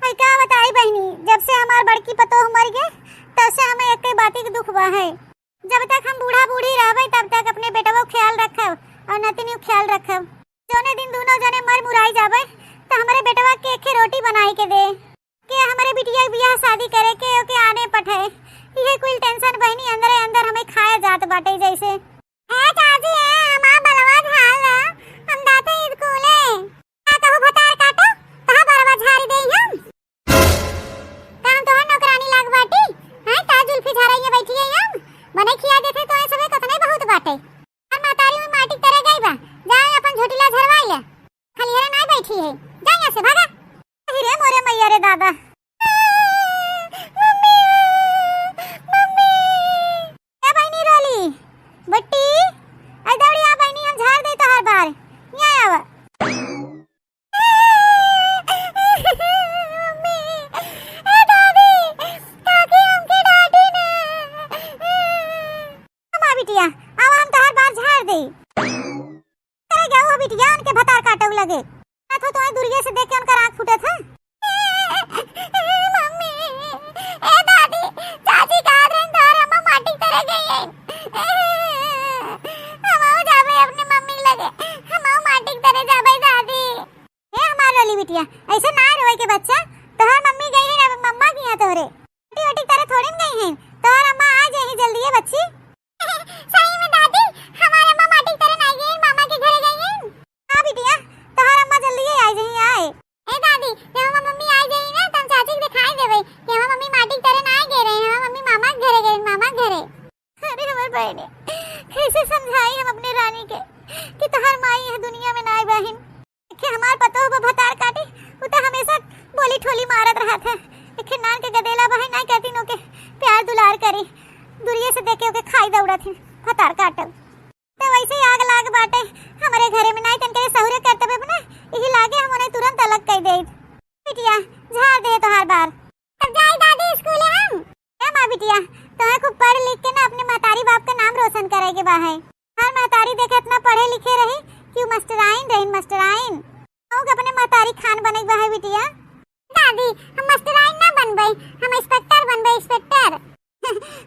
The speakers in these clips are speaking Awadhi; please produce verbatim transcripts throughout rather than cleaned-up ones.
अरे का बताई बहिनी, जब से हमार बड़की पतोह मर गए, तब से हमें एक बाती के दुख बा है। जब तक हम बूढ़ा बूढ़ी रहबे, तब तक अपने बेटवा ख्याल रखब और नतिनी ख्याल रखब। जौने दिन दोनों जने मर मुराई जाबे, तो हमारे बेटवा के एक रोटी बनाई के दे, के हमारे बिटिया के बियाह शादी करे के, ओके आने पठे। ये कुल टेंशन बहिनी अंदरे अंदर हमें खाए जात बाटे जैसे। ए चाची, ए हमार बलवा झाल, हम जाते स्कूले। का कहू भतार काटो, कहाँ बरवा झाड़ी देई हम? का हम तोहर नौकरानी लाग बाटी? हैं, का जुल्फी झाड़ाइए बैठी है हम? बने खिया देते तो ऐसे में कतने बहुत बाटे। हर महतारी में माटी करे गई बा, जाए अपन झोटिला झरवाई ले। खलिहरा नाय बैठी है, जा यहाँ से भागा। अरे मोरे मैया रे दादा। मम्मी, मम्मी। ए बहिनी रोली, बट्टी, आई दौड़ी आ बहिनी, हम झाड़ दे तोहार बार। यहाँ आवा। मम्मी, ए दादी, काकी हमके डांटी ना। हाँ बिटिया, आवा हम तोहार बार झाड़ दे। करे गया वो बिटिया उनके भतार काटे लगे। ना तो तुम्हें दूरिये से देख के उनका आँख फूटे था। मम्मी, ए दादी, चाची कहा रही तोहर अम्मा माटी तरे गई है। हम जाबे अपने मम्मी लगे, हम माटी तरे जाबे दादी। ए हमार रोली बिटिया, ऐसे ना रोए के बच्चा, तोहर मम्मी गई है ना मम्मा की यहाँ तोहरे। रोटी वोटी करे थोड़ी न गई है, तोहर अम्मा आ जाए जल्दी है बच्ची। सही में दादी, हमार अम्मा माटी तरे ना गई, मामा के घरे गई है। हाँ बिटिया, तोहर अम्मा जल्दी ही आ जाई आए। ए दादी, जब हमार मम्मी आ जाई ना, तब चाची के दिखाई देवे कि हमार मम्मी माटी तरे ना गए रहे, हमार मम्मी मामा के घरे गई, मामा के घरे। अरे हमार बहनी, कैसे समझाई हम अपने रानी के कि तोहर माई यह दुनिया में ना आई बहिन। देखे हमार पतोह बा भतार काटी, उ तो हमेशा बोली ठोली मारत रहत है। देखे नान के गदेला बहिन ना कहती नो के प्यार दुलार करी, दूरिये से देखे ओके खाई दौड़त ही भतार काटल। तो वैसे ही आग लाग बाटे हमरे घरे में, नाई तनके सहुरे करते बे ना, यही लागे हम उन्हें तुरंत अलग कर दे। बिटिया, झाड़ दे तोहार बार। तब जाई दादी स्कूले हम। ए माँ बिटिया, तोहे खूब पढ़ लिख के ना अपने महतारी बाप का नाम रोशन करे के बा है। हर महतारी देखे इतना पढ़े लिखे रही कि उ मास्टराइन रही, मास्टराइन। अहू के अपने महतारी खान बने के बा है बिटिया। दादी, हम मास्टराइन ना बनबे, हम इंस्पेक्टर बनबे, इंस्पेक्टर।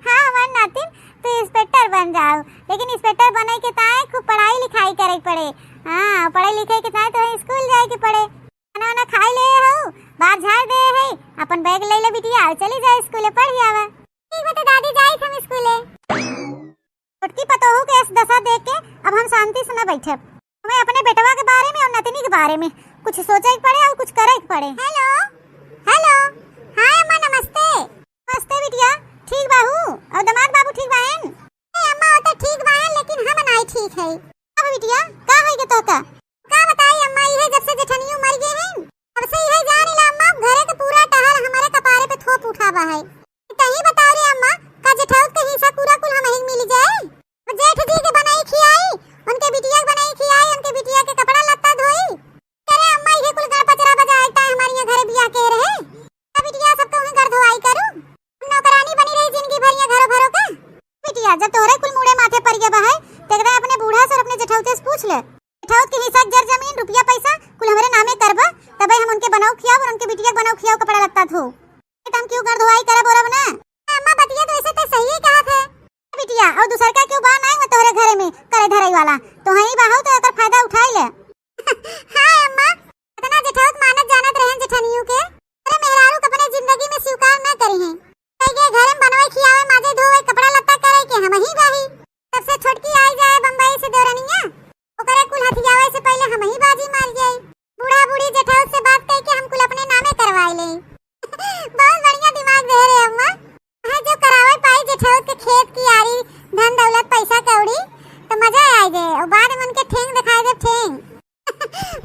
हाँ हमार नातिन, तू इंस्पेक्टर बन जाओ, लेकिन इंस्पेक्टर बने के ताए खूब पढ़ाई लिखाई करे के पड़े। हाँ, पढ़े लिखे के ताए तो स्कूल जाए के पड़े। खाना वाना खाई ले हो, बाहर झाड़ दे है, अपन बैग ले ले बिटिया, और चली जाए स्कूले पढ़ आवा। ठीक बा तो दादी, जाई हम स्कूले। छोटकी पतोहू के ऐस दशा देख के अब हम शांति से न बैठब। हमें अपने बेटवा के बारे में और नतिनी के बारे में कुछ सोचे के पड़े और कुछ करे के पड़े। हेलो, हेलो, हाँ अम्मा नमस्ते। नमस्ते बिटिया, ठीक बाहू? और दामाद बाबू ठीक बाहेन? ए अम्मा, वो तो ठीक बाहेन, लेकिन हम नाई ठीक है। अब बिटिया, का होई के तोहका? का बताई अम्मा, इहे जब से जेठनियो मर गए हैं, तब से इहे जान ला अम्मा, घरे के पूरा टहल हमारे कपारे पे थोप उठावा है। तही बताओ रे अम्मा, का जेठौत के हिस्सा पूरा कुल हमही के मिल जाए? और जेठ जी के बनाई खियाई, उनके बिटिया के बनाई खियाई, उनके बिटिया के कपड़ा लत्ता धोई। अरे अम्मा, इहे कुल गड़ पचरा बजाए ताए हमारे यहाँ घरे बियाह के रहे। का बिटिया सबके वहीं गड़ धोआई करू? हम नौकरानी बनी रही जिंदगी भर यहाँ घरों भरों का? बिटिया, जब तोहरे कुल मूड़े माथे पड़ गया बा है, तो एकदम अपने बूढ़ा से और अपने जेठौते से पूछ ले। जेठौत के हिस्सा जर जमीन, रुपया पैसा कुल हमरे नामे करबा, तबे हम उनके बनाऊ खियाओ और उनके बिटिया के बनाऊ खियाओ, कपड़ा लत्ता धो। ये तो हम क्यों गड़ धोआई करब ओरब ना? अम्मा, बतिया तो ऐसे तो सही ही कहा थे। बिटिया, और दूसर का क्यों बा नाई में तोहरे घरे में करे धरे वाला? तो हई बाहू तो एकर फायदा उठाई ले। हाँ अम्मा, इतना जेठौत मानत जानत रहन जेठनियों के, अरे मेहरारू के अपने जिंदगी में स्वीकार न करी हैं। कह के घर में बनवे खियावे, माजे धोवे, कपड़ा लत्ता करे के हम ही बाही। तब से छोटकी आई जाए बम्बई से देवरनिया, ओकरे कुल हथियावे से पहले हम ही बाजी मार जाई। बूढ़ा बूढ़ी जेठौत से बात कह के हम कुल अपने नामे करवाई ले। बहुत बढ़िया दिमाग दे रे अम्मा। हाँ, जो करावे पाई जेठौत के खेत कियारी, धन दौलत, पैसा कौड़ी, तो मजा आ जाए। और बाद में उनके ठेंग दिखाई दे, ठेंग।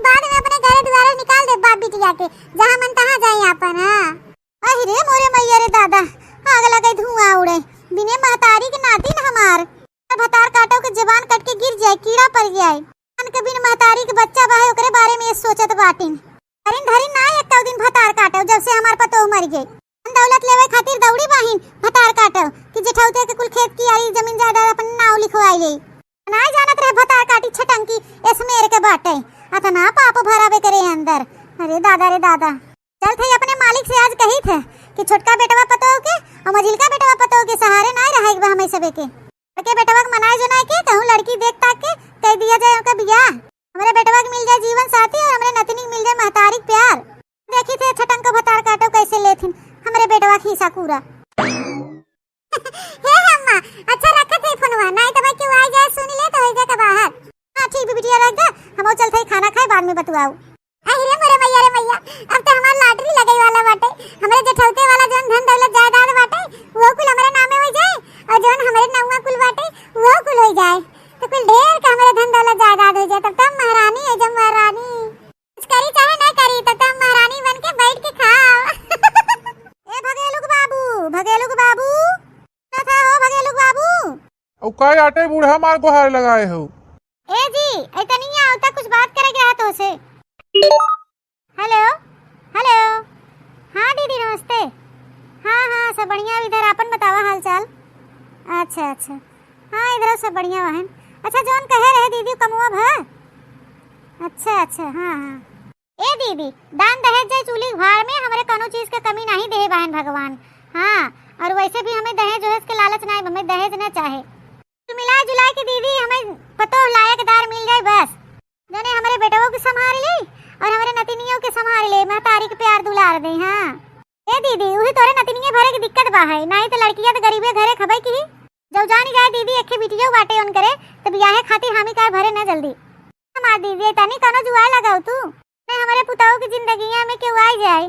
बाद में अपने घरे दुआरे निकाल दे बाप बिटिया के, जहाँ मन तहाँ जाए आपन। हाँ। अहि रे मोरे मैया रे दादा, आग लगे धुआं उड़े, बिने महतारी के नातिन हमार। भतार काटो के जबान कट के गिर जाए, कीड़ा पड़ जाए। मन के बिन महतारी के बच्चा बाहे, ओकरे बारे में ये सोचत बाटिन। धरिन धरिन ना एक दिन भतार काटो, जब से हमार पतोह मर गए। धन दौलत लेवे खातिर दौड़ी बाहिन भतार काटो कि जेठौते के कुल खेत कियारी जमीन जायदाद अपन नाव लिखवाई ले। ना जानत रहे भतार काटी छटंकी एसमेर के बाटे। अतना पाप भरावे करे अंदर। अरे दादा रे दादा। चल थे अपने मालिक कही थे कि छोटका बेटवा पतोह के और मझिलका बेटवा पतोह के सहारे नाहीं रहे के बा हमरे सबे के। बड़के बेटवा के मनाए जो नाहीं के, कहूँ लड़की देख ताक के कह दिया जाए ओकर बियाह। हमरे बेटवा के मिल जाए जीवन साथी और हमरे नतिनी के मिल जाए महतारी के प्यार। देखी थे छटंक भतार काटो कैसे लेथिन हमरे बेटवा के हिस्सा कूरा। हे अम्मा, अच्छा रखत है फोनवा, नाहीं तो भाई केहू आ जाए सुन ले तो हो जाए का बाहर। हाँ ठीक बा बिटिया रख दे, हम चलत है खाना खाए बाद में बतुआऊ। अरे मोरे मैया रे मैया, अब तो हमार lottery लगे वाला बाटे। हमरे जेठौते वाला जौन धन दौलत जायदाद बाटे वो कुल हमरे नामे हो जाए और जौन हमरे नौवा कुल बाटे वो कुल हो जाए, तो कुल ढेर का हमरे धन दौलत जायदाद हो जाए। तब तो हम महारानी है, जब महारानी कुछ करी चाहे ना करी, तब तो हम महारानी बन के बैठ के खाओ। ए भगेलुक बाबू, भगेलुक बाबू, का था हो भगेलुक बाबू? अउ का आटे बूढ़ा मार गोहार लगाए हो? ए जी, ए तनिया आवता कुछ बात करे के है तोसे। हेलो, हेलो। हाँ दीदी नमस्ते। हाँ, हाँ, सब बढ़िया। इधर आपन बतावा हाल चाल। अच्छा, अच्छा। हाँ, इधर सब बढ़िया बहन। अच्छा, जौन कहे रहे दीदी कमुआ भा? अच्छा, अच्छा, हाँ, हाँ। ए दीदी, दान दहेज जाए चूल्ही भाड़ में, हमरे कौनो चीज के कमी नाहीं देहे बाहन भगवान। हाँ, और वैसे भी हमें दहेज वहेज के लालच नाहीं, हमें दहेज न चाहे। तू मिला जुला के दीदी हमें पतोह लायकदार मिल जाए बस, जने हमरे बेटवो के संभाल ले और हमरे नतिनियों के संभाल ले, महतारी के प्यार दुलार दे। हाँ ए दीदी, उही तोरे नतिनिये भरे के दिक्कत बा है, नाहीं तो लड़किया तो गरीबे घरे खबे की। जब जानी जाए दीदी, एक्खे बिटियो बाटे उनकरे, तो बियाहे खातिर हामी काहे भरे ना जल्दी। हमार दीदी, तनी कौनो जुआर लगाओ तू। ने हमरे पुताऊ की जिंदगिया में केहू आई जाए,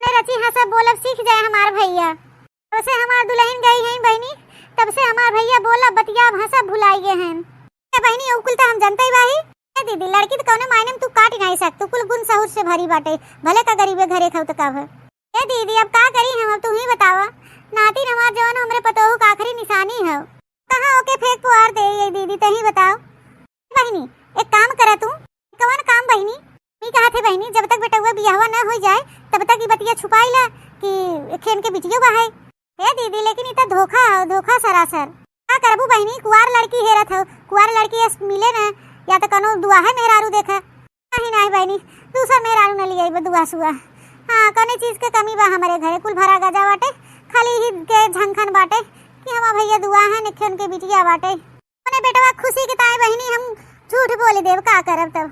ने रची हंसब बोलब सीख जाए हमार भैया। तब से हमार दुल्हन गई है बहिनी, तब से हमार भैया बोलब बतियाब हंसब भुलाई गए हैं। ए बहिनी, उ कुल त हम जनते ही बाही। ए दीदी, लड़की त कौने मायने में तू काट ही नाहीं सकतू, कुल गुण सहूर से भरी बाटे, भले का गरीबे घरे खाऊ त का भय। ए दीदी, अब का करी हम, अब तू ही बतावा। नातिन हमार जौन हमरे पतोहू का आखिरी निशानी हौ, कहाँ ओके फेंक पुआर दे ये दीदी, तही बताओ। बहिनी, एक काम करे तू। कवन काम बहिनी? मी कहत है बहिनी, जब तक बेटउआ बियाहवा न होइ जाए, तब तक ई बतिया छुपाई ला कि खेन के बिटियो बा है। हे दीदी, लेकिन ई त धोखा हौ, धोखा सरासर। का करबू बहिनी, कुआर लड़की हेरत हौ, कुआर लड़की अस मिले न, या त कौनो दुआहे मेहरारू देखा। नाहीं, नाहीं बहिनी, दूसर मेहरारू न लियाई बा दुआ सुआ। हाँ, कौने चीज के कमी बा हमरे घरे, कुल भरा गजा बाटे, खाली ही के झंखन बाटे कि हमार भैया दुआ है, निखे उनके बिटिया बाटे। अपने बेटवा खुशी के ताई बहिनी हम झूठ बोल देब, का करब तब?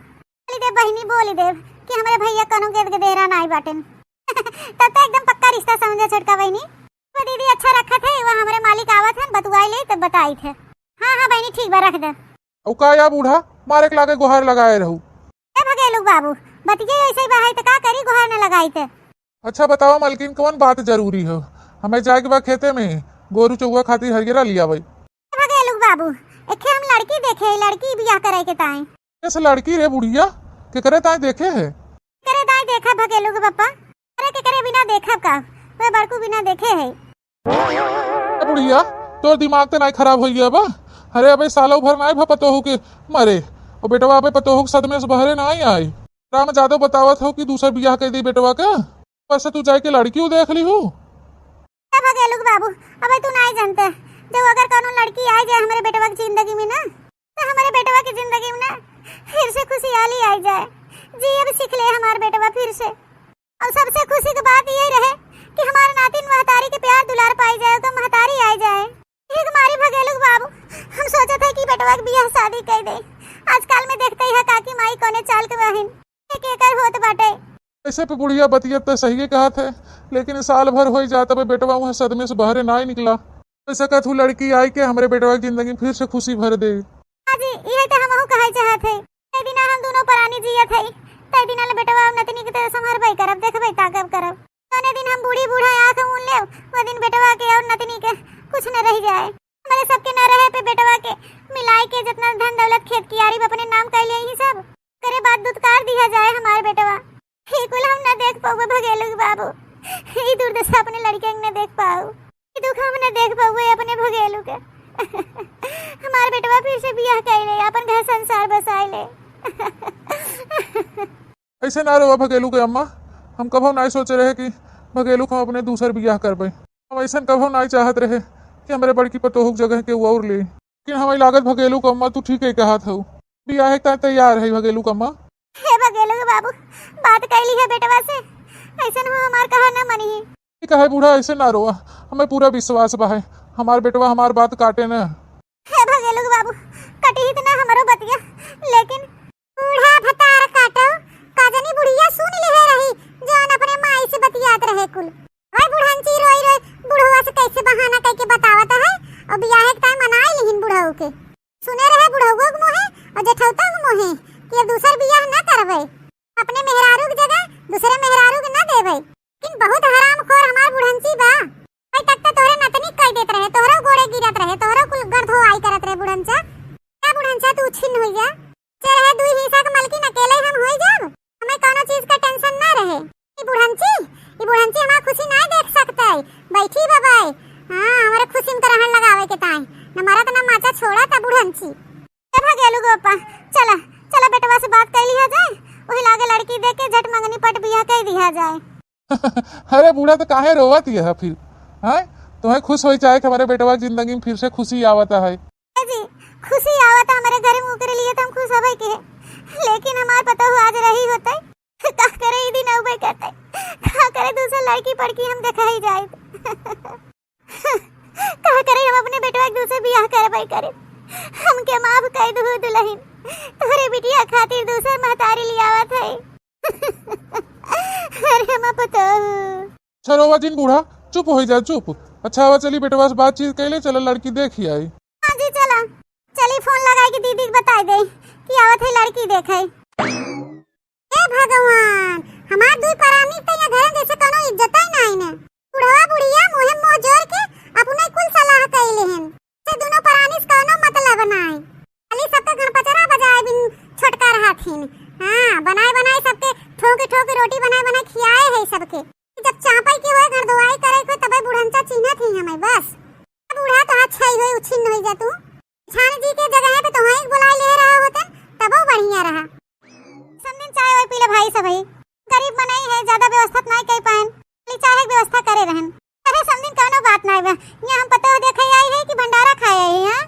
बोल देब बहिनी, बोल देब कि हमरे भैया कौनो गेद गदेहरा नाई बाटेन। तब तो एकदम पक्का रिश्ता समझे छोटका बहिनी। वो दीदी अच्छा रखत है, वो हमरे मालिक आवत हन, बतुआई ले तब बताई थे। हाँ, हाँ बहिनी, ठीक बा, रख दे। अउ का या बूढ़ा, मारे के लागे गोहार लगाए रहू। ए भगेलू बाबू, बतिये ऐसे ही बा है, त का करी, गोहार न लगाई थे। अच्छा बतावा मलकिन, कौन बात जरूरी हो? हमें जाए के बा खेते में, गोरू चौवा खातिर हरियरा लियावे। ए भगेलू बाबू, एखे हम लड़की देखे, लड़की बियाह करे के ताई। कैसे लड़की रे बुढ़िया, केकरे ताई देखे है? केकरे ताई देखा भगेलू के पप्पा, अरे केकरे बिना देखब का, वे बड़कू बिना देखे है। ए बुढ़िया, तोर दिमाग त नाई खराब होइ गया बा? अरे अबे सालौ भर नाई भा पतोहू के मरे, और बेटवा अबे पतोहू के सदमे से बहरे नाई आई। राम जादव बतावत हो कि दूसर बियाह कर दी बेटवा के, ऊपर से तू जाए के लड़कियों देख ली हूँ। ए भगेलू के बाबू, अबे तू नाई जानते, जब अगर कौनो लड़की आ जाए हमरे बेटवा की जिंदगी में ना, तो हमरे बेटवा की जिंदगी में ना फिर से खुशहाली आ जाए, जी अब सीख ले हमार बेटवा फिर से। और सबसे खुशी की बात ये रहे कि हमार नातिन महतारी के प्यार दुलार पाई जाए, ओकर महतारी आ जाए। एक मारी भगेलू के बाबू, हम सोचत है कि बेटवा के बियाह शादी कर दे। आजकल में देखते ही है काकी माई कौने चाल के बहिन, एक एकर होत बाटे। ऐसे पे बुढ़िया बतिया त सही कहत है, लेकिन साल भर हो जात अब बेटवा वहाँ सदमे से बाहरे ना ही निकला। ऐसा कहत हूँ लड़की आई के हमरे बेटवा की जिंदगी में फिर से खुशी भर दे। हाँ जी, यही तो हमहू कहल चाहत है। तय दिना हम दोनों परानी जियत है, तय दिना ले बेटवा और नतनी के तो संभरबे करब, देखबे ताकब करब। जौने दिन हम बूढ़ी बूढ़ा आँख मून लेब, वो दिन बेटवा के और नतनी के कुछ न रह जाए। हमरे सबके न रहे पे बेटवा के मिलाई के जितना धन दौलत खेत कियारी अपने नाम कर लिए ही सब, करे बाद दुत्कार दिया जाए हमारे बेटवा। ही कुल हम न देख पाऊबे भगेलू के बाबू, ही दुर्दशा अपने लड़के के न देख पाऊ, ही दुख हम न देख पाऊबे अपने भगेलू के। हमारे बेटवा फिर से बियाह कर ले, अपन घर संसार बसाए ले। ऐसे ना रोवा भगेलू के अम्मा, हम कभो नाई सोचे रहे कि भगेलू को हम अपने दूसर बियाह करबे। हम ऐसन कभो नाई चाहत रहे कि हमरे बड़की पतोहू के जगह के और ले। लेकिन हमें लागत भगेलू के अम्मा तू ठीक ही कहत हऊ, बियाह के तैयार है भगेलू के अम्मा। हे भगेलू के बाबू, बात कैली है बेटवा से, ऐसन हो हमार कहा न मनी। ठीक है बूढ़ा, ऐसे ना रोवा, हमें पूरा विश्वास बा है, हमार बेटवा हमार बात काटे न। हे भगेलू के बाबू, कटही त ना हमरो बतिया, लेकिन बूढ़ा भतार काटो, का जानी बुढ़िया सुन लिहे रही, जौन अपने माई से बतियात रहे कुल। भाई बुढ़ंची रोई रोई बुढ़वा से कैसे बहाना कइके बतावत है, और बियाहे के टाइम मनाई लिहिन बुढ़ऊ के। सुने रहे बुढ़ऊ के मुँहे और जेठौता के मुँहे कि अब दूसर बियाह ना करबे, अपने मेहरारू के जगह दूसरे मेहरारू के ना देबे। लेकिन बहुत हरामखोर हमार बुढ़ंची बा। भाई तक तो तोहरे नतनी कह देत रहे, तोहरो गोड़े गिरत रहे, तोहरो कुल गर्द हो आई करत रहे बुढ़ंचा। का बुढ़ंचा तू छिन्न हुई जा? चाहे दुई हिस्सा के मलकिन अकेले हम होई जाब, हमें कौनो चीज का tension ना रहे। ई बुढ़ंची, ई बुढ़ंची हमार खुशी ना देख सकते। बैठी बबाई, हाँ, हमारे खुशी में तो रहन लगावे के ताई, न मरत न माचा छोड़ा ता बुढ़ंची। ए भगेलू गोपा, चला, चला बेटवा से बात कर लिया जाए, वही लागे लड़की देख के झट मंगनी पट बियाह कर दिया जाए। अरे बूढ़ा, तो काहे रोवत यह फिर? हैं? तुम्हें खुश होई चाहे कि हमारे बेटवा की जिंदगी में फिर से खुशी आवता है। ए जी, खुशी आवता हमारे घर में, ओकरे लिए तो हम खुश हबे के, लेकिन हमार पतोह आज रही होते, का करे ई दिन अउबे करते, का करे दूसर लड़की पड़की हम देखाई जाए, का करे हम अपने बेटवा के दूसर बियाह करबे करे। हमके माफ कर दू दुल्हन, तोहरे बिटिया खातिर दूसर महतारी लियावत है। अरे हम पतोह। अच्छा रोवा जिन बूढ़ा, चुप हो जा, चुप। अच्छा आवा चली बेटवा से बातचीत कैले, चला लड़की देखी आई। हाँ जी चला, चली फोन लगाई के दीदी के बताई दे कि आवत है लड़की देखे। हे भगवान, हमार दुई परानी त यहाँ घर में जैसे कोनो इज्जत ही नाई ने। बुढ़वा बुढ़िया मुँहे मुँह जोर के अपने कुल सलाह कैले हन। से दोनों परानी से कोनो मतलब नाई। खाली सबके गणपचरा बजाए बिन छोटका रहथिन। हाँ, बनाए बनाए सबके ठोके ठोके रोटी बनाए बनाए खियाए है सबके। जब चापई के होए, घर धोआई करे के होए, तबे बुढ़ंचा चिन्हत ही हमें बस। बूढ़ा तो अच्छा ही होए, उछिन्न होई जा तू। छान जी के जगह पे तोहई के बुलाए ले रहा होते, तबो बढ़िया रहा। समधिन चाय ओए पी ले भाई सब ही। गरीब मनई है, ज्यादा व्यवस्था नाई कर पाएन, खाली चाय के व्यवस्था करे रहन। अरे समधिन कौनो बात नाई बा, यहाँ हम पतोह देखे आई है कि भंडारा खाए आई है?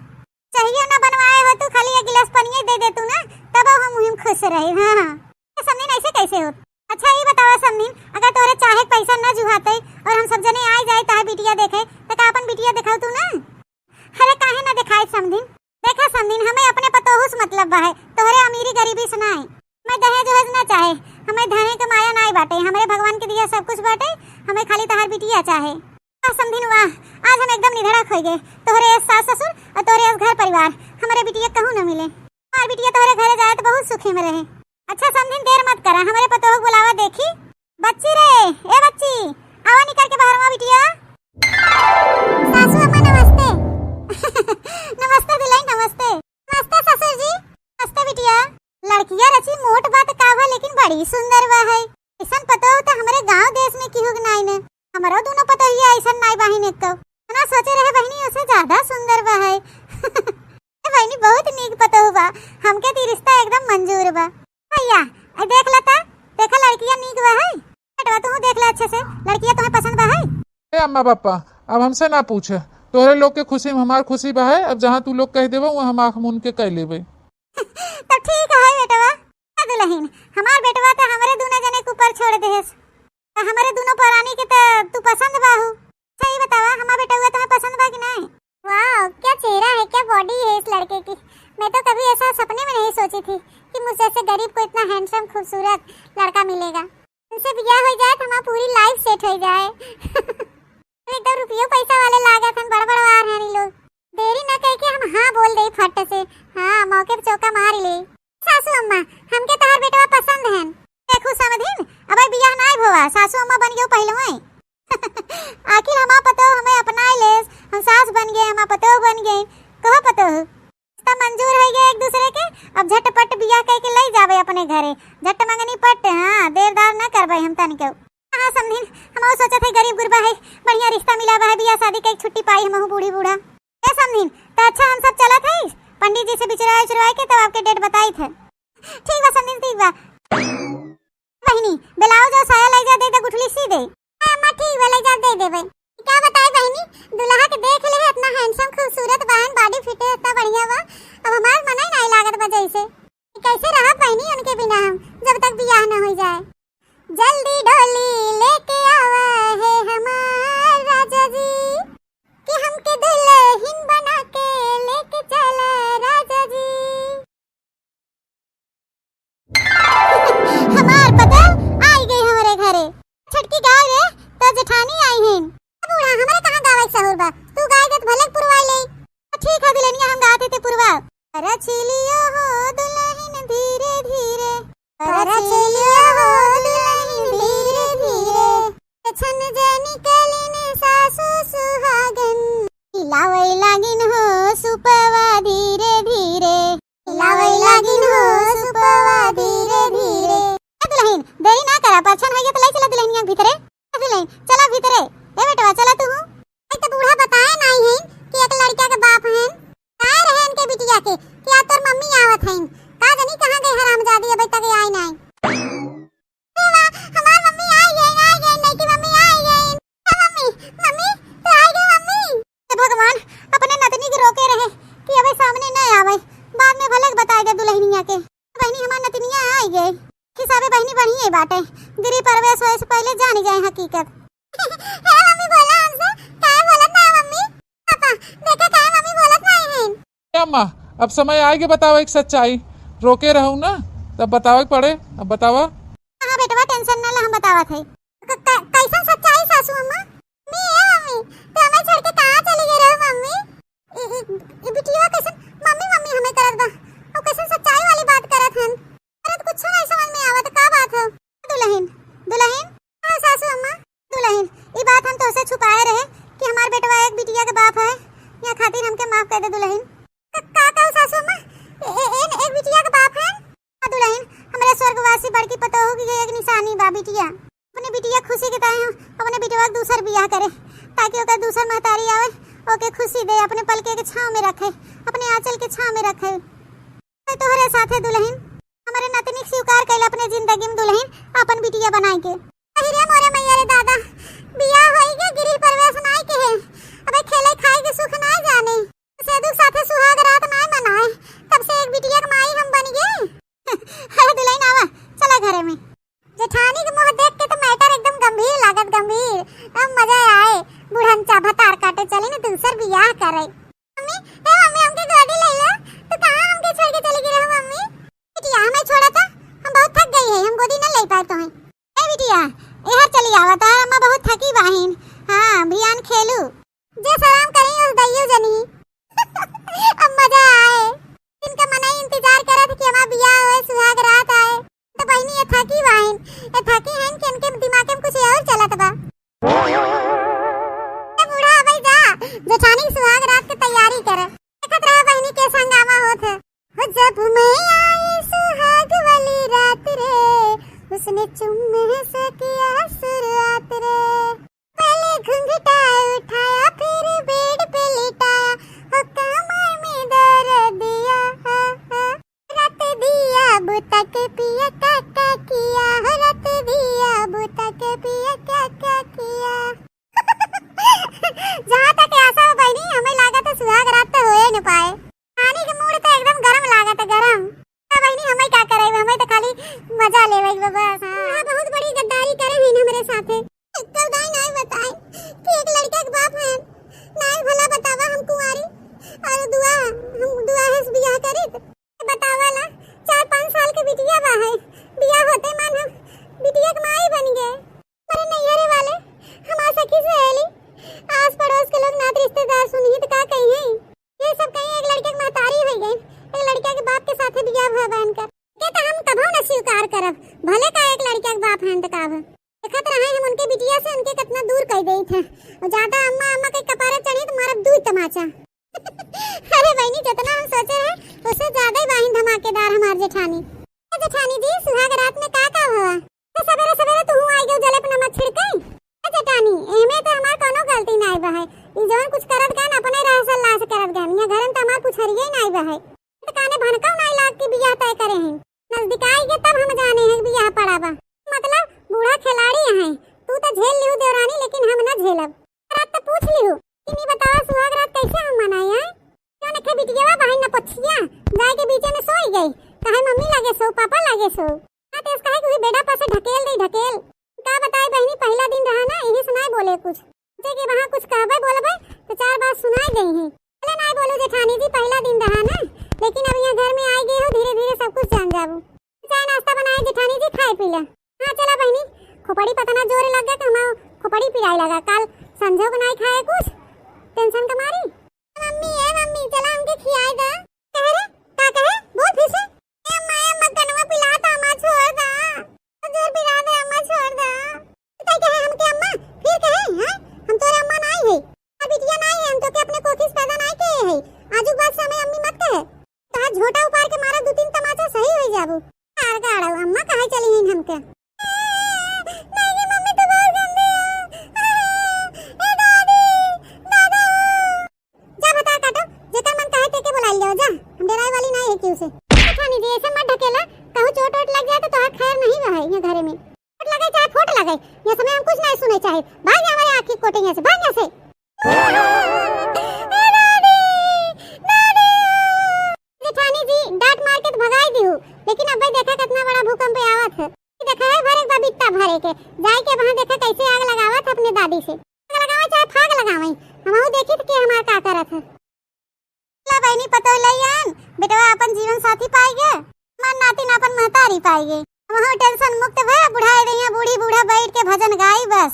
चाहिए ना बनवाए हो तू, खाली एक गिलास पनिये दे दे तू ना, तब हम उहिम खुश रहे। हाँ, हाँ। ए समधिन ऐसे कैसे हो? अच्छा ये बतावा समधिन, अगर तोहरे चाहे के पैसा न जुहाते और हम सब जने आए जाए ताहे बिटिया देखे, तो का अपन बिटिया देखाऊ तू ना? अरे काहे ना देखाई समधिन? देखा समधिन, हमें अपने पतोहू से मतलब बा है, तोहरे अमीरी गरीबी से नाई। मैं दहेज वहेज ना चाहे, हमें धने के माया नाई बाटे, हमरे भगवान के दिया सब कुछ बाटे, हमें खाली तहार बिटिया चाहे। वाह समधिन वाह, आज हम एकदम निधड़क हो गए, तोहरे सास ससुर और तोहरे घर परिवार, हमारे बिटिया कहूँ न मिले। हमार बिटिया तोहरे घरे जाए तो बहुत सुखी में रहे। अच्छा समधिन, देर मत करा, हमरे पतोह के बुलावा देखी। बच्ची रे, ए बच्ची, आवा निकर के बाहर मा बिटिया। सासू अम्मा नमस्ते। नमस्ते दुल्हन, नमस्ते। नमस्ते ससुर जी। नमस्ते बिटिया। लड़किया रची मोट बा त का बा, लेकिन बड़ी सुंदर बा है। ऐसन पतोह तो हमरे गांव देश में केहू के नाई ने। हमरो दोनों पतोहिया ऐसन नाई बाहिन एक्को। ना सोचे रहे बहिनी, ओसे ज्यादा सुंदर बा है। ए बहिनी, बहुत नीक पतोह बा, हमके ती रिश्ता एकदम मंजूर बा। भैया, ए देख लता, देखा लड़किया नीक बा है। बेटवा, तू देख ले अच्छे से, लड़किया तुम्हें पसंद बा है? ए अम्मा पापा, अब हमसे ना पूछे, तोहरे लोग के खुशी में हमार खुशी बा है। अब जहाँ तू लोग कह देबो, वहाँ हम आँख मून के कह लेबे। तब ठीक है बेटवा। ए दुल्हन, हमार बेटवा तो हमरे दोनों जने के ऊपर छोड़ देहेस। त हमरे दोनों परानी के त तू पसंद बाहू। अच्छा, ई बतावा, हमार बेटवा तुम्हें पसंद बा कि नहीं? वाह, क्या चेहरा है, क्या बॉडी है इस लड़के की। मैं तो कभी ऐसा सपने में नहीं सोची थी कि मुझ जैसे गरीब को इतना हैंडसम, खूबसूरत लड़का मिलेगा। इनसे ब्याह हो जाए तो हमारी पूरी लाइफ सेट हो जाए। एकदम रुपयो पैसा वाले लागत हैं, बड़ बड़ वार हैं ई लोग। देरी ना करके हम हाँ बोल दे फट से। हाँ, मौके पे चौका मार ले। सासू अम्मा, हमके तहार बेटवा पसंद हन। देखू समधिन, अबे बियाह नाय भवा, सासू अम्मा बन गयो पहलवाई। आखिर हमार पतोह हमें अपनाए लेस, हम सास बन गए, हमार पतोह बन गए। कहो पतोह, रिश्ता मंजूर हो गया एक दूसरे के, अब झटपट बियाह कह के ले जावे अपने घरे, झट मंगनी पट। हाँ, देर दार ना करबे हम तनिको। हाँ समधिन, हम सोचत है गरीब गुरबा है, बढ़िया रिश्ता मिला बा है, बियाह शादी के एक छुट्टी पाई हमहू बूढ़ी बूढ़ा। ए समधिन, त अच्छा हम सब चलत है, पंडित जी से बिचरवाए उचरवाए के तब आपके डेट बताई थे। ठीक बा समधिन, ठीक बा। बहिनी, ब्लाउज और साया ले जा, दे दे गुठली सी दे। हाँ अम्मा, ठीक बा, ले जा दे देबे। का बताई बहिनी, दुल्हा के देख ले, इतना हैंडसम खूबसूरत बहन, बॉडी फिट है, इतना बढ़िया बा। अब हमार मन ही नहीं लागत बा जैसे। कैसे रहब बहिनी उनके बिना हम, जब तक बियाह न हो जाए। जल्दी डोली लेके आवा है हमार जेठानी आई हैं। ए बूढ़ा, हमरे कहाँ गावे के सहूर बा? तू गाय देत भले पुरवाई ले। ठीक है दुल्हनिया, हम गाते ते पुरवा। रच लियो हो दुल्हन धीरे धीरे, रच लियो हो दुल्हन धीरे धीरे। छन जनी कलिन सासु सुहागन, हिलावै लागिन हो सुपवा धीरे धीरे, हिलावै लागिन हो सुपवा धीरे धीरे। ए दुल्हन, देरी ना करा, परछन होइगे त लै चला दुल्हनिया के भीतरे। ए दुल्हन, चला भीतरे। ए बेटवा, चला तू। ए त बूढ़ा बताए नाई हैं कि एक लड़का के बाप हैं। काय रहे इनके बिटिया के कि आज तोर मम्मी आवत हैं। का जनी कहाँ गई हरामजादी, अबे तक आई नाई। अरे वाह, हमार मम्मी आई गई, आई गई, लड़की मम्मी आई गई। ए मम्मी, मम्मी, तू आई गई मम्मी। हे भगवान, अपने नतनी के रोके रहे कि अबे सामने न आवे, बाद में भले बताए दे दुल्हनिया के। बहिनी, हमार नतनिया आई गई। हिसाबे बहिनी बढ़िया बाटे, गृह प्रवेश होए से पहले जानी जाए हकीकत। हे मम्मी, बोला हमसे, काहे बोलत ना मम्मी? पापा, देखा काहे मम्मी बोलत ना हैं। ए अम्मा, अब समय आए के बतावा एक सच्चाई। रोके रहू ना, तब बतावे के पड़े। अब बतावा। हाँ बेटवा, tension ना ला, हम बतावत है। क-, क-, कैसन सच्चाई सासू अम्मा? मम्मी, ए मम्मी, तू हमें छोड़ के कहाँ चली गई रहो मम्मी? ई, ई, ई बिटिया कैसन मम्मी मम्मी हमें करत बा? और कैसन सच्चाई वाली बात करत हन? अरे तो कुछ नहीं समझ में आवत, का बात हो? दुल्हन, दुल्हन, हाँ सासू अम्मा। दुल्हन, ई बात हम तोहसे छुपाए रहे कि हमार बेटवा एक बिटिया के बाप है, या खातिर हमके माफ कर दे दुल्हन। का, का कहू सासू अम्मा? ए, ए, एन एक बिटिया के बाप है? हाँ दुल्हन, हमरे स्वर्गवासी बड़की पतोहू की एक निशानी बा बिटिया। अपने बिटिया खुशी के ताई हम अपने बिटिया के दूसर बियाह करे, ताकि ओकर दूसर महतारी आवे, ओके खुशी दे, अपने पलके के छाँव में रखे, अपने आंचल के छाँव में रखे। तो तोहरे साथे दुल्हन, हमरे नतनी के स्वीकार कैले अपने जिंदगी में दुल्हन, अपन बिटिया बनाए के। अहि रे मोरे मैया रे दादा, बियाह होई के गृह प्रवेश नाई के है, अबे खेले खाए के सुख नाई जाने, से दुख साथे सुहाग रात नाई मनाए, तब से एक बिटिया के माई हम बन गए। अरे दुल्हन आवा, चला घरे में। जेठानी के मुंह देख के तो matter एकदम गंभीर लागत, गंभीर। अब मजा आए, बुढ़न चा भतार काटे चली न दूसर बियाह करे। मम्मी, हे मम्मी, हमके गोदी ले लो। तू कहाँ हमके छोड़ के चली गई रहो मम्मी? बिटिया, हमें छोड़ा था, हम बहुत थक गई है, हम गोदी न ले पाए तुम्हें। ए बिटिया, एहर चली आवा, तार अम्मा बहुत थकी बाहिन। हाँ, भियान खेलू। जे सलाम करी उस दइयो जनी। अब मजा आए। इनका मनई इंतजार करत कि हमार बियाह होए, सुहाग रात आए। तो बहिनी ये थकी बाहिन, ये थकी हैं कि इनके दिमाग में कुछ और चलत बा। ए बूढ़ा, अबे जा, जेठानी की सुहाग रात के तैयारी कर। देखत रहा बहिनी के हंगामा होत है। हो जब मैं आई सुहाग वाली रात रे, उसने चुम्मे से किया शुरुआत रे। पहले घुंघटा उठाया, फिर bed पे लिटाया, हो कमर में दर्द दिया। रत दिया बुता के पिया क्या क्या किया, हो रत दिया बुता के पिया क्या क्या किया। जहाँ तक आशा हो बहिनी, हमें लागत है सुहाग रात तो होए न पाए। पानी के mood तो एकदम गरम लागत है, गरम। का बहिनी, हमें का करे, हमें तो खाली मजा लेवे के बा बस। हाँ। हाँ, बहुत बड़ी गद्दारी करे हैं हमरे साथे। एक्को दाई नाई बताए कि एक लड़का के बाप है, नाई भला बतावा हम कुंवारी और दुआ, हम दुआ है से बियाह करी। बतावा ला, चार पाँच साल के बिटिया बा है, बियाह होते मान हम बिटिया के माई बन गए। अरे नैहरे वाले, हमार सखी सहेली, आस पड़ोस के लोग, नात रिश्तेदार सुनही त का कही है? ये सब कहीं एक लड़के के महतारी हो गई, एक लड़का के बाप के साथे बियाह हुआ बहन का। के तो हम कभो न स्वीकार करब, भले का एक लड़का के बाप हैं त का भ-, देखत रहे हम उनके बिटिया से उनके कितना दूर कर देई थे। और ज्यादा अम्मा अम्मा के कपारे चढ़ी तो मारब दू तमाचा। अरे बहिनी, जितना हम सोचे रहे, उससे ज्यादा ही बाहिन धमाकेदार हमार जेठानी। ए जेठानी जी, सुहाग रात में का का हुआ? तो सवेरे सवेरे तू आई गई जले पे नमक छिड़के। ए जेठानी, एमे तो हमार कोनो गलती नाई बा है। ई जवन कुछ करत गए ना, अपने रह से लाश करत गए। यहाँ घर में तो हमार पुछरिये नाई बा है। तो काने भनकौ नाई लाग के बियाह तय करे हैं। नजदीक आई के तब हम जाने हैं बियाह पड़ा बा। मतलब बूढ़ा खिलाड़ी हैं। तू तो झेल लिहू देवरानी, लेकिन हम ना झेलब। रात तो पूछ लिहू कि नी बतावा सुहाग रात कैसे हम मनाई हैं? क्यों नखे बिटिया बहिन न पछिया जाए के बीचे में सोई गई। कहे मम्मी लागे सो, पापा लागे सो। हाँ, तेज कहे कि वही बेड़ा पर से ढकेल दे, ढकेल। का बताए बहिनी, पहला दिन रहा ना, यही सुनाई बोले कुछ। जे के वहाँ कुछ कहबे बोलबे तो चार बात सुनाई दे ही। बोले नाई बोलू जेठानी जी, पहला दिन रहा ना, लेकिन अब यहाँ घर में आई गई हो, धीरे धीरे सब कुछ जान जाबू। चाय नाश्ता बनाए जेठानी जी, खाए पी ले। हाँ चला बहिनी, खोपड़ी पतना जोर लग गया कि हमार बड़ी पिराए लगा, काल संझो को नाई खाए कुछ, tension के मारी। मम्मी, ए मम्मी, चला हमके खियाए दा। कहे रे, का कहे? बोल फिर से। ए अम्मा, ए अम्मा, कनवा पिला दा, अम्मा छोड़ दा। जोर पिला दे, अम्मा छोड़ दा। तै कहे हमके अम्मा, फिर कहे, हैं? हम तोरे अम्मा नाई है, आ बिटिया नाई है, हम तोके अपने कोखी से पैदा नाई किए है। आजुक बाद से हमें अम्मी मत कहे। तोहार झोटा उपार के मारा दू तीन तमाचा, सही होई जाबू। तार गाड़ो, अम्मा कहाँ चली हैं हमके? नहीं रे मम्मी, तू बहुत गंदी हो। ए दादी, दादा। जा भतार काटो, जेकर मन कहे तेके बुलाई लियो, जा। हम डेराए वाली नहीं है केहू से। ए जेठानी जी, ऐसे मत ढकेला, कहूँ चोट वोट लग जाए तो तोहार खैर नहीं रहे ये घरे में। चोट लगे चाहे फोट लगे, ये समय हम कुछ नहीं सुने चाहे। भाग जा हमारे आँखी कोटे यहाँ से, भाग यहाँ से। ए दादी, दादी। जेठानी जी, डांट मार के तो भगाई दिहू, लेकिन अब देखा कितना बड़ा भूकंप आवत है। देखा है भरे बा बित्ता भरे के, जाए के वहाँ देखा कैसे आग लगावत है अपने दादी से। आग लगावे चाहे फाग लगावे, हमहू देखी थे कि हमार का करत है। ला बहनी पतोह लइयन, बेटवा अपन जीवन साथी पाई गे, हमार नातिन अपन महतारी पाई गे। हमहू tension मुक्त भए, बुढ़ाए रहिया, बूढ़ी बूढ़ा बैठ के भजन गाई बस।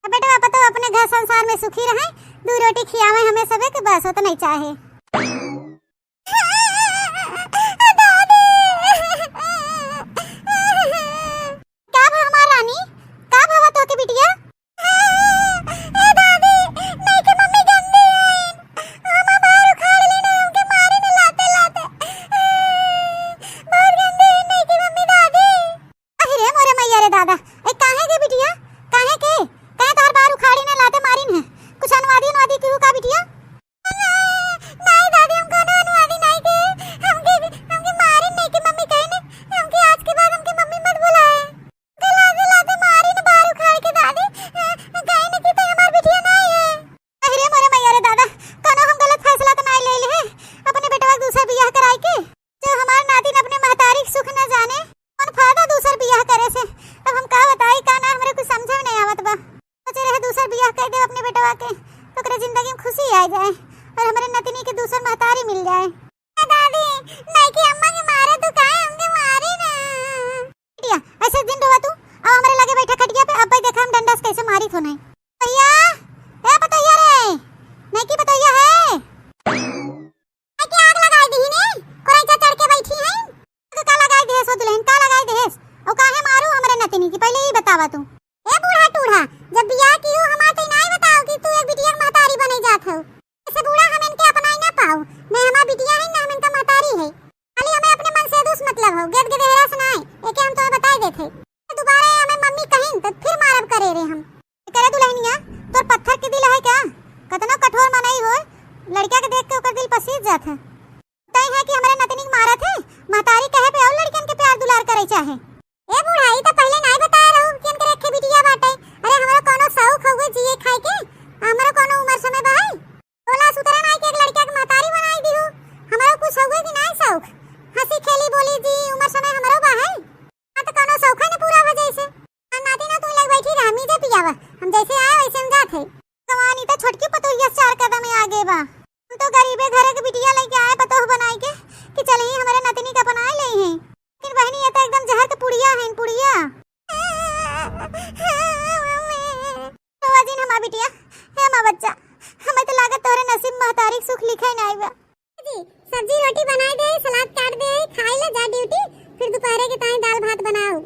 अब बेटवा पतोह अपने घर संसार में सुखी रहे, दू रोटी खियावे हमें सबे के, बस उतना ही चाहे। दादी। का भा हमार रानी? का भवा तोके बिटिया? ए दादी, नइकी मम्मी गंदी हईन। हम बार उखाड़ लेना, हमके मारी न लाते लाते। बहुत गंदी हईन नइकी मम्मी दादी। अरे रे मोरे मैया रे दादा, ए काहे के बिटिया? काहे के? काहे तोहर बार उखाड़ी न लाते मारिन है? कुछ अनुवादी अनुवादी केहू का बिटिया? नाई दादी, हम कौनो अनुवादी नाई के। हमके, हमके मारिन नइकी मम्मी कहिन, हमके आज के बाद हमके मम्मी मत बुलाए। गला, गला दे मारिन बार उखाड़ के दादी, कहिन कि तू हमार बिटिया नाई है। अरे मोरे मैया रे दादा, कौनो हम गलत फैसला तो नाई ले ले है अपने बेटवा के दूसर बियाह कराई के। जो हमार नातिन अपने महतारी के सुख न जाने, कौन फायदा दूसर बियाह करे से? अब हम का बताई, का ना, हमरे कुछ समझे में नहीं आवत बा। सोचे रहे दूसर बियाह कर देब अपने बेटवा के, तो ओकरे जिंदगी में खुशी आ जाए और हमरे नतिनी के दूसर महतारी मिल जाए। ए दादी, नइकी अम्मा के मारे तू काहे हमके मारी ना? बिटिया, ऐसे दिन रोवा तू, अब हमरे लगे बैठा खटिया पे, अब भाई देखा हम डंडा से कैसे मारी थो नहीं। भैया, ए पतोहिया रे, नइकी पतोहिया है। काहे के आग लगाई दिहिन, कोरैचा चढ़ के बैठी हैं। तो का लगाई देहेस हो दुल्हन, का लगाई देहेस? और काहे मारू हमरे नतिनी की, पहले ही बतावा तू। ए बूढ़ा टूढ़ा, जब बियाह किहू हमार तो नाई बताओ कि तू एक बिटिया के महतारी बने जात हो। ऐसे बूढ़ा हम इनके अपनाई ना पाओ, न हमार बिटिया है न हम इनका महतारी है। खाली हमें अपने मनसेदू से मतलब हो, गेद गेदहरा से नाई, एके हम तोहे बताई देत है। दोबारा हमें मम्मी कहिन तो फिर मारब करे रे हम। करे दुल्हनिया, तोर पत्थर के दिल है का? कतनो कठोर मनई होए, लड़का के देख के ओकर दिल पसीज जात है। तय है कि हमरे नतनी के मारत है, महतारी कहे पे और लड़कन के प्यार दुलार करे चाहे। ए बूढ़ा, ई तो पहले नाई बताए रहू कि इनके रखे बिटिया बाटे। अरे हमरो कोनो शौक हउए जिए खाए के, हमरो कोनो उम्र समय बा है? तोला सुतरा नाई के एक लड़का के महतारी बनाई दिहू, हमरो कुछ हउए कि नाई शौक? हंसी खेली बोली जी, उम्र समय हमरो बा है। हाँ, तो कौनो शौक है न पूरा हो जैसे। हाँ, नाती ना तू लग बैठी रह, मीजे पियावा। हम जैसे आए वैसे हम जात है। कमानी तो छोटकी पतोहिया से चार कदम आगे बा। हम तो गरीबे घरे के बिटिया लेके आए पतोह बनाई के कि चल ही हमारे नतनी के अपनाए ले हैं। लेकिन बहनी, ये तो एकदम जहर के पुड़िया है, पुड़िया। तो अजिन हमार बिटिया, हे हमार बच्चा, हमें तो लागत तोहरे नसीब महतारी के सुख लिखे नाई बा। जी, सब्जी रोटी बनाई दे, सलाद काट दे, खाई ले, जा ड्यूटी, फिर दोपहरे के ताई दाल भात बनाओ।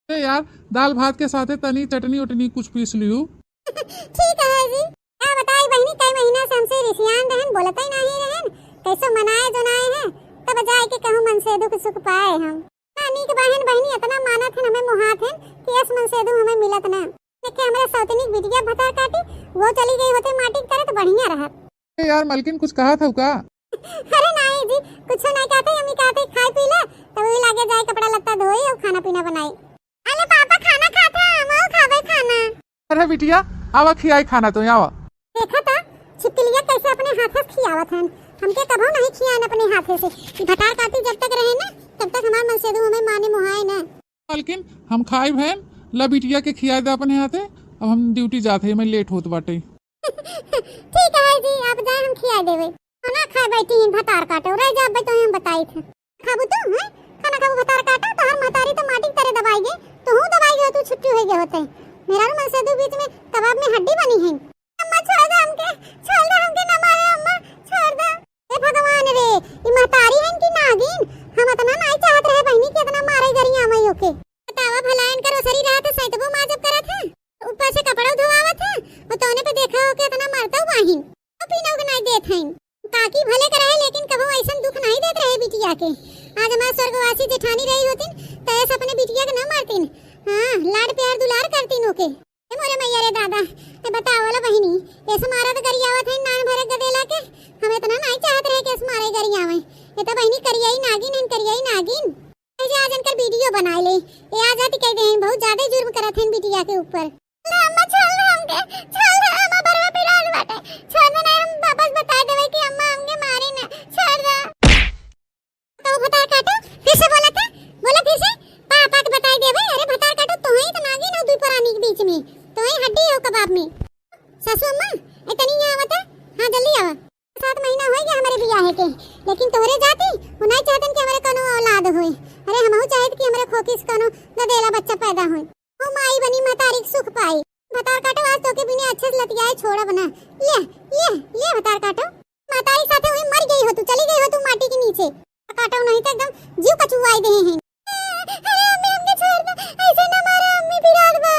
अरे यार, दाल भात के साथे तनी चटनी उटनी कुछ पीस लियो। ठीक है जी। का बताई बहिनी, कई महीना से हमसे रिसियान रहन, बोलत ही नहीं रहन, कैसो मनाए जोनाए हैं, तब जाए के कहूँ मनसेदू के सुख पाए हम। ना नीक बहन बहिनी इतना मानत हन, हमें मोहात हन कि अस मनसेदू हमें मिलत ना। देखे हमरे सौतनी के बिटिया भतार काटी, वो चली गई होते माटी के तरह तो बढ़िया रहत। ए यार मलकिन, कुछ कहा था का? अरे नहीं जी, कुछ नहीं कहते, हम ही कहते खाए पी ले, तो वही लागे जाए कपड़ा लत्ता धोई और खाना पीना बनाई। अरे पापा खाना खाते हैं, हम और खावे खाना। अरे बिटिया, आवा खियाई खाना तो, आवा। देखा था छिपकलिया कैसे अपने हाथ से खियावत हन, हमके कभो नहीं खियान अपने हाथे से। ई भतार काटी जब तक रहे ना, तब तक हमार मनसेदू हमें माने मोहाए ना। मलकिन, हम खाई भैन, ला बिटिया के खिया दे अपने हाथे, अब हम ड्यूटी जात है, मैं लेट होत बाटे। ठीक है जी, आप जाए, हम खिया देवे। खाना खाए बैठी हैं भतार काटो, रह जा, अब तो हम बताई थे। खाबू तू, हैं? खाना खाबू भतार काटो, तोहर महतारी तो माटी के तरे दबाई गे, तू दबाई गे, तू छुट्टी हो गए होते। मेहरारू मर्द के बीच में कबाब में हड्डी बनी है। अम्मा छोड़ दे हमके, छोड़ दे हमके, ना मारे अम्मा, छोड़ दे। हे भगवान रे, ई महतारी हइन कि नागिन? हम अतना नाई चाहत रहे बहिनी कि अतना मारे गरियावइ ओके। बतावा भला, इनकर ओसरी रहत है, सैतबो माजब करत है, ऊपर से कपड़ो धोआवत है, और तौने पे देखा हो कि अतना मारतउ बाहिन। तो पीनउ के नाई देत हइन। काकी भले करे है, लेकिन कबो अइसन दुख नाई देत रहे बिटिया के। आज हमार स्वर्गवासी जेठानी रही होतिन, त ऐसे अपने बिटिया के ना मारतिन। हाँ, लाड प्यार दुलार करतिन ओके। ए मोरे मैया रे दादा, ए बतावला बहिनी, एस मारत गरियावत है नान भरे गदेला के। हम इतना नाई चाहत रहे कि एस मारे गरियावे। ये तो बहिनी करियाई नागिन है, करियाई नागिन। ए जा, आज इनकर वीडियो बनाए ले। ए आ जाती कह दे हैं, बहुत ज्यादा जुर्म करत हैं बिटिया के ऊपर। ना अम्मा, छोड़ दे हमके, छोड़ दे, अम्मा बरवा पिरात बाटे, छोड़ दे, नहीं हम वापस बताए देवे कि अम्मा हमके मारी ना, छोड़ दे। तो भतार काटो, फिर से बोला था, बोला फिर से, पापा के बताई देबे। अरे भतार काटो, तोहई तो नागिन हो दुई परानी के बीच में, तोहई हड्डी हो कबाब में। सासू अम्मा, ए तनी यहाँ आवता। हाँ, जल्दी आवा। सात महीना होइ गया हमरे बियाहे के, लेकिन तोहरे जाति, वो नाई चाहतन कि हमरे कोनो औलाद होए। अरे हमहू चाहित कि हमरे खोखी से कोनो गदेला बच्चा पैदा होए। ओ माई बनी महतारी के सुख पाई। भतार काटो, आज तोके बिना अच्छे से लतियाए छोड़ब ना। ये, ये, ये भतार काटो। महतारी साथे वही मर गई हो तू, चली गई हो तू माटी के नीचे। काटो नहीं तो एकदम जीव कचुआई दे हैं। अरे अम्मी, हमके छोड़ दो, ऐसे ना मारो अम्मी, पिरात बा।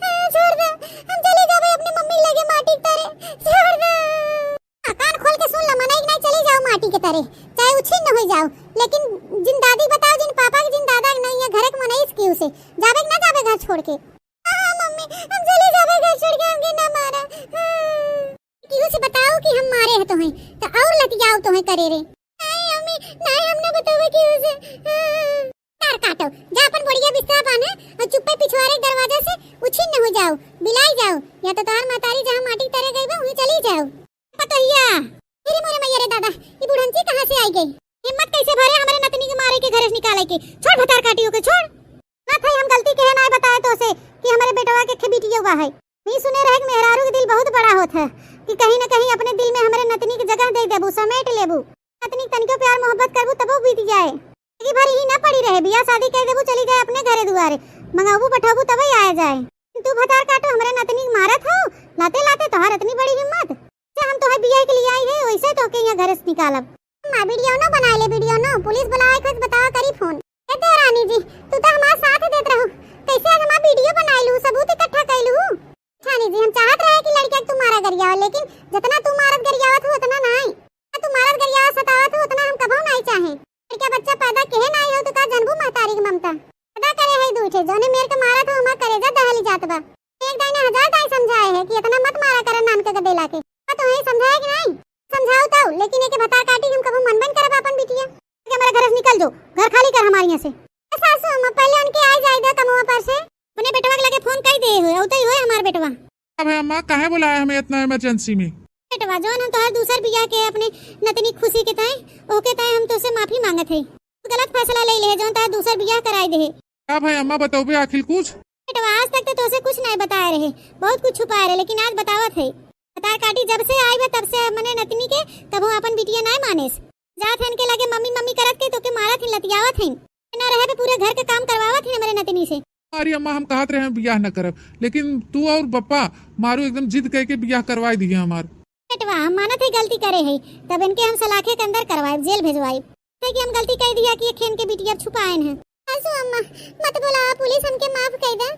अरे छोड़ दो, हम चली जाबे अपने मम्मी लगे माटी के तरे, छोड़ दो। हाँ, कान खोल के सुन लो, मनई के नहीं चली जाओ माटी के तरे, चाहे उछिन्न हो जाओ, लेकिन जिंदादी बताओ, जिन पापा के जिंदादा नहीं है, घर के मनई से क्यों से जाबे कि ना जाबे घर छोड़ के? हाँ मम्मी, हम चली जाबे घर छोड़ के, हमके ना मारा। हाँ। केहू से बताओ कि हम मारे है तोहें, तो और लतियाओ तोहें करे रे। नहीं अम्मी, नहीं, हम ना बतावे केहू से। हाँ। तार काटो, जा अपन बोड़िया बिस्तरा बांधे और चुप्पे पिछवारे दरवाजा से उछिन्न हो जाओ, बिलाई जाओ, या तो तोहार महतारी जहाँ माटी तरे गई बा, वहीं चली जाओ। पतोहिया, अरे मोरे मैया रे दादा, ई बुढ़ंची कहाँ से आई गई? हिम्मत कैसे भरे हमरे नतनी के मारे के घरे से निकाले के? छोड़ भतार काटियो के, छोड़। ना भाई, हम गलती कहे ना बताए तो से कि हमरे बेटवा के खे बिटिया हुआ है। मी सुने रहे कि मेहरारू के दिल बहुत बड़ा होत है कि कहीं ना कहीं अपने दिल में हमरे नतनी के जगह दे देबू, समेट लेबू। नतनी के तनिको प्यार मोहब्बत करबू तबो बीत जाए। जिंदगी भर ही ना पड़ी रहे, बियाह शादी कर देबू, चली जाए अपने घरे दुआरे, मंगाबू पठाबू तबे आया जाए। तू भतार काटो, हमरे नतनी के मारत हो, लाते लाते तोहार इतनी बड़ी हिम्मत। अच्छा, हम तोहे बियाह के लिए आई है, वैसे तोके यहाँ घर से निकालब। माँ, वीडियो न बनाए ले, वीडियो न, पुलिस बुलाए खुद बतावा करी फोन। ए देवरानी जी, तू तो हमार साथ देत रहू, कैसे आज हमार वीडियो बनाए लू, सबूत इकट्ठा कर लू? रानी जी, हम चाहत रहे कि लड़किया के तू मारा गरियावा, लेकिन जितना तू मारत गरियावत हो उतना नाई। तू मारत गरियावा सतावत हो उतना हम कबहू नाई चाहे। लड़किया बच्चा पैदा केहे नाई हो तो का जनबू महतारी के ममता? पैदा करे है दू ठे, जौने मेर के मारत हो हमार करेजा दहली जात बा। एक दाई ना हजार दाई समझाए है कि इतना मत मारा करे नान के गदेला के। का तोहे समझाए कि नाई? समझाऊ तऊ, लेकिन एके भतार काटी हम कबहू मनबे न करब अपन बिटिया। कि हमारे घर से निकल जो, घर खाली कर हमारे यहाँ से। ए सासू अम्मा, पहले उनके आ जाए दे कमवा पर से। अपने बेटवा के लगे फोन कर दे हुए, औते ही होए हमार बेटवा। अब है अम्मा, काहे बुलाया हमें इतना इमरजेंसी में? बेटवा, जौन हम तोहर दूसर बियाह के अपने नतनी खुशी के ताई, ओके ताई हम तोसे माफी मांगत है। तू गलत फैसला ले ले, जौन तोहर दूसर बियाह कराई दे। का भाई अम्मा बतौबे आखिर कुछ? बेटवा, आज तक तो तोसे कुछ नहीं बताए रहे, बहुत कुछ छुपाए रहे, लेकिन आज बतावत है। भतार काटी जब से आई बा तब से मने नतनी के कबहू अपन बिटिया नहीं मानेस। जात हन के लगे मम्मी मम्मी करत के तोके मारत हिन, लतियावत हिन। ना रहे पे पूरे घर के काम करवावत हिन हमरे नतनी से। अरे अम्मा, हम कहत रहे हैं बियाह न करब, लेकिन तू और बप्पा मारू एकदम जिद करके बियाह करवाई दिए हमार। बेटवा, हम मानत है गलती करे है, तब इनके हम सलाखे के अंदर करवाए, जेल भेजवाए। ते कि हम गलती कर दिया कि ये खेन के बिटिया छुपाएन है। सासू अम्मा, मत बुलावा पुलिस, हमके माफ कर दे।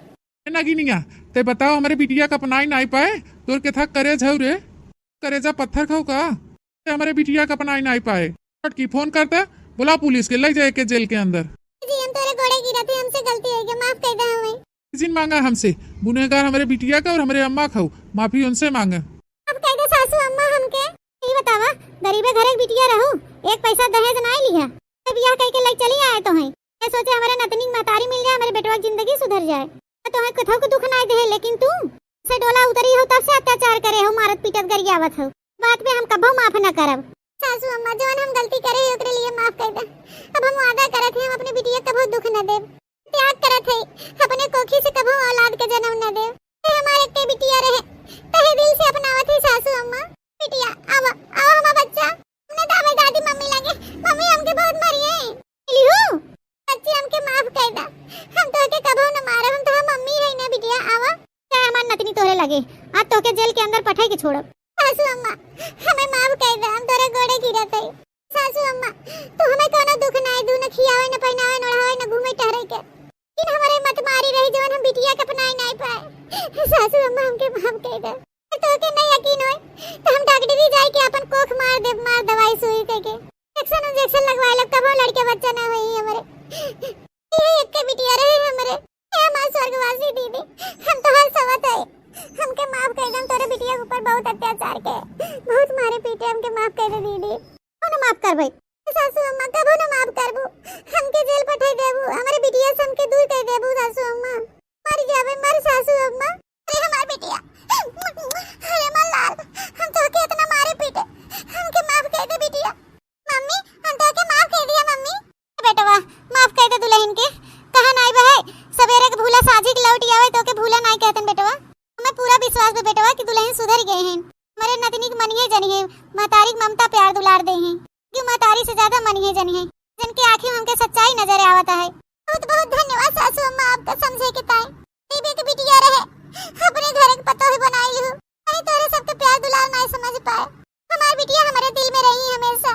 ए नगिनिया, ते बताओ, हमरे बिटिया का अपनाई नाई पाए, तोर के था करेज हौ रे, करेजा पत्थर खाऊ का? ते हमरे बिटिया का अपनाई नाई पाए। फटकी फोन करता, बुला पुलिस के, ले जाए के जेल के अंदर। जी, हम तोरे गोड़े गिरत है, हमसे गलती हो गई, माफ कर दे हमें। जिन मांगा हमसे, गुनहगार हमरे बिटिया का और हमरे अम्मा खाऊ, माफी उनसे मांगा। अब कह दे सासू अम्मा हमके। ई बतावा, गरीबे घरे के बिटिया रहू, एक पैसा दहेज नाई लिहा, ते बियाह कह के ले चली आए तो हैं। ये सोचे हमारे नतनी के महतारी मिल जाए, हमारे बेटवा की जिंदगी सुधर जाए। तो तोहे कथो के दुख नाई दे, लेकिन तू से डोला उतरी हो, तब से अत्याचार करे हो, मारत पीटत गरियावत हो। बात पे हम कबो माफ न करब। सासू अम्मा, जौन हम गलती करे ही ओकरे लिए माफ कर दे। अब हम वादा करत हैं, हम अपने बिटिया कबो दुख न देब। त्याग करत है, अपने कोखी से कबो औलाद के जन्म न देब। ते हमारे के बिटिया रहे, तहे दिल से अपनावत है सासू अम्मा। बिटिया, आवा, आवा हमार बच्चा। हमने दावे दादी मम्मी लगे, मम्मी हमके बहुत मारी है। लिहू, बच्ची हमके माफ कर दा। हम तोहके कबो न मारब, हम तोहार मम्मी है ना बिटिया, आवा। तोके जेल के अंदर पठाई के छोड़ब। सासू अम्मा, हमें माफ कर दे, हम तोरे गोड़े गिरत हई। सासू अम्मा, तू हमें कोनो दुख ना दू, न खियावे, न पहनावे, न ओढ़ावे, न घूमे टहरे के। लेकिन हमरे मत मारी रही, जवन हम बिटिया के अपनाए नाई पाए। सासू अम्मा, हमके माफ कर दे। तोके नहीं यकीन होए, तो हम डॉक्टरी जाए के अपन कोख मार देब, मार दवाई सुई कह के। इंजेक्शन, इंजेक्शन लगवाए लब, कबो लड़के बच्चा ना होई हमरे। ये एक के बिटिया रहे हमरे। हे हमार स्वर्गवासी दीदी, हम तोहार सवत है, हमके माफ कर दे, हम तोरे बिटिया के ऊपर बहुत अत्याचार के, बहुत मारे पीटे, हमके माफ कर दे दीदी। कबो न माफ करबै। सासू अम्मा, कबो न माफ करबू, हमके जेल पठाई देबू, हमरे बिटिया से हमके दूर कर देबू सासू अम्मा। मर जाबे, मर सासू अम्मा। अरे हमार बिटिया, अरे हमार लाल, हम तोहके इतना मारे पीटे, हमके माफ कर दे बिटिया। मम्मी, हम तोहके माफ कर दिया मम्मी। बेटवा, माफ कर दे दुल्हन के, कहा नाई बहे, सवेरे के भूला साझी के लौट आवे, तोके भूला नाई कहतन बेटवा। हमें पूरा विश्वास बा बेटवा कि दुल्हन सुधर गए हैं, हमारे नतनी के मनिए जनी है, महतारी के ममता प्यार दुलार दे हैं, कि महतारी से ज्यादा मनिए जनी है, जिनके आँखी में हमके सच्चाई नजर आवत है। बहुत बहुत धन्यवाद सासू अम्मा, आपका समझे के ताई। गरीबी के बिटिया रहे, अपने घर के पतोह बनाई लिहू। अरे तोरे सबके प्यार दुलार नाई समझ पाए। हमार बिटिया हमारे दिल में रही हमेशा।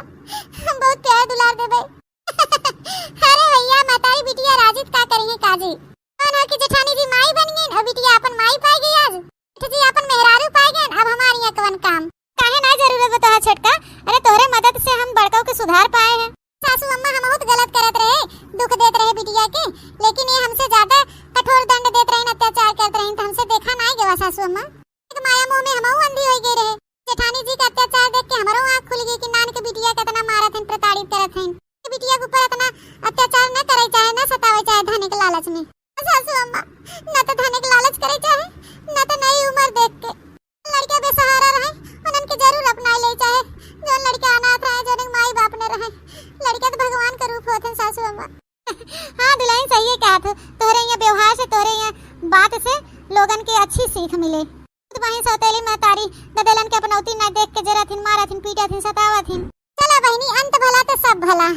हम बहुत प्यार दुलार देबे। अरे भैया, महतारी बिटिया राजी त का करिहे काजी। कौन हो कि जेठानी जी माई बन गईन और बिटिया अपन माई पाई गई आज। जेठ जी अपन मेहरारू पाई गईन, अब हमार यहाँ कवन काम। काहे ना जरूरत बा तोहार छोटका? अरे तोहरे मदद से हम बड़कऊ के सुधार पाए हैं। सासू अम्मा हम बहुत गलत करत रहे, दुख देत रहे बिटिया के, लेकिन ये हमसे ज्यादा कठोर दंड देत रहीन, अत्याचार करत रहीन, तो हमसे देखा ना गवा सासू अम्मा। एक माया मोह में हमहू अंधी हो गए रहे। जेठानी जी के अत्याचार देख के हमरो आँख खुल गई कि नान के बिटिया के इतना मारत हैं, प्रताड़ित करत हैं। ये बिटिया के ऊपर इतना अत्याचार न करे चाहे, न सतावे चाहे धन के लालच में। सासू अम्मा, न तो धन के लालच करे चाहे, न तो नई उम्र देख के। लड़का बेसहारा रहे, उन्हन के जरूर अपनाई ले चाहे। जौन लड़का अनाथ रहे, जौन के माई बाप न रहे, लड़का तो भगवान का रूप होत हैं सासू अम्मा। हाँ दुल्हन, सही है कहत हो। तोहरे यहाँ व्यवहार से, तोहरे यहाँ बात से लोगन के अच्छी सीख मिले। तो वहीं सौतेली महतारी ददेलन के अपनौती ना देख के जरत हिन, मारत हिन, पीटत हिन, सतावत हिन। चला बहिनी, अंत भला तो सब भला।